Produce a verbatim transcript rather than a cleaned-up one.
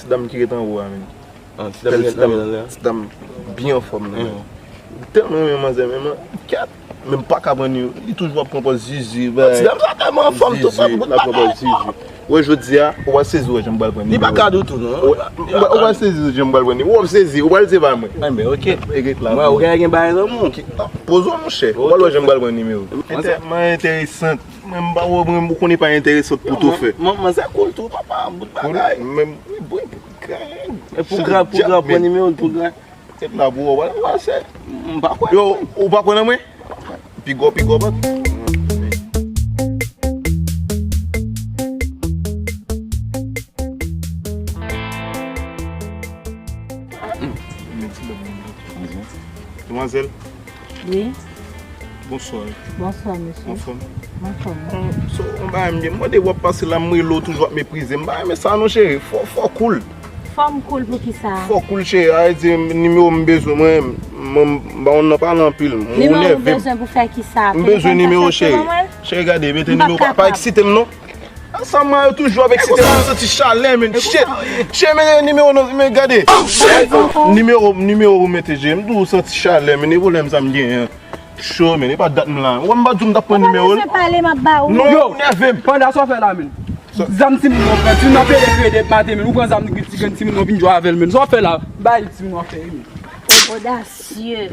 Dam ki ret anwo a, menm. Ah, ti dam ki ret nan men nan lè a. Ti dam byen anfòm nan. Tèlman renmen manzè, men man, kèt, men m pa ka pran ni, li toujou ap pran pòz zizi, bay. Ti dam sa tèlman anfòm tou, pa bout bagay. Wè, jodi a, ou pral sezi wè jan m pral pran nimewo. Li pa kad ou tou, non. Ou pral sezi jan m pral pran nimewo. Ou ap sezi, ou pral di pa mwen. Enben, oke. E ret la. Mwen, ou gen, gen bagay nan men w. Poze w, monchè. Ou pral wè jan m pral pran nimewo. Mwen enteresan. Mwen, m pa wè, mwen, ou konnen pa enteresan pou tou fè. Mwen, mwen, se koul tou, papa, bout bagay. Mwen, wi, bon, pou gran, pou gran, pran nimewo l, pou gran. Tèt la pou wè, wè, wè, se. M pa kwè. Yo, ou pa kwè nan mwen? Piga w, piga w, bat. Demwazèl. Wi. Bonswa. Bonswa, mesye. Anfòm? Anfòm. Bon, so, yon bagay m gen. M wè depi w ap pase la, m rele w toujou ap meprize m. M pa renmen sa non, cheri. Fò, fò koul. Fò m koul pou ki sa? Fò koul, cheri. A vle di, nimewo m bezwen, mwen, mwen, m pa konn nan pale anpil. Ou nève m. Nimewo ou bezwen pou fè ki sa? M bezwen nimewo, cheri. Cheri, gade, mete nimewo, pa, pa eksite m non. Ansanm mwen yo toujou ap eksite m, m santi chalè, men shit. Shit, men nimewo non, men gade. Nimewo, nimewo pou mete je, m tou santi chalè, men e pwoblèm sa m genyen. Cho, men e pa dat m la. Ou wè m pa di w m t ap pran nimewo l. Ou pa bezwen pale, m ap ba ou. Non, ou nève m. Panda sa w fè la, men. Zam timoun nan pran, timoun nan pede pede maten, men ou pran zam ti grenn timoun nan vin jwe avè l, men. Sa w fè la, bay timoun nan fè, men. Odasye.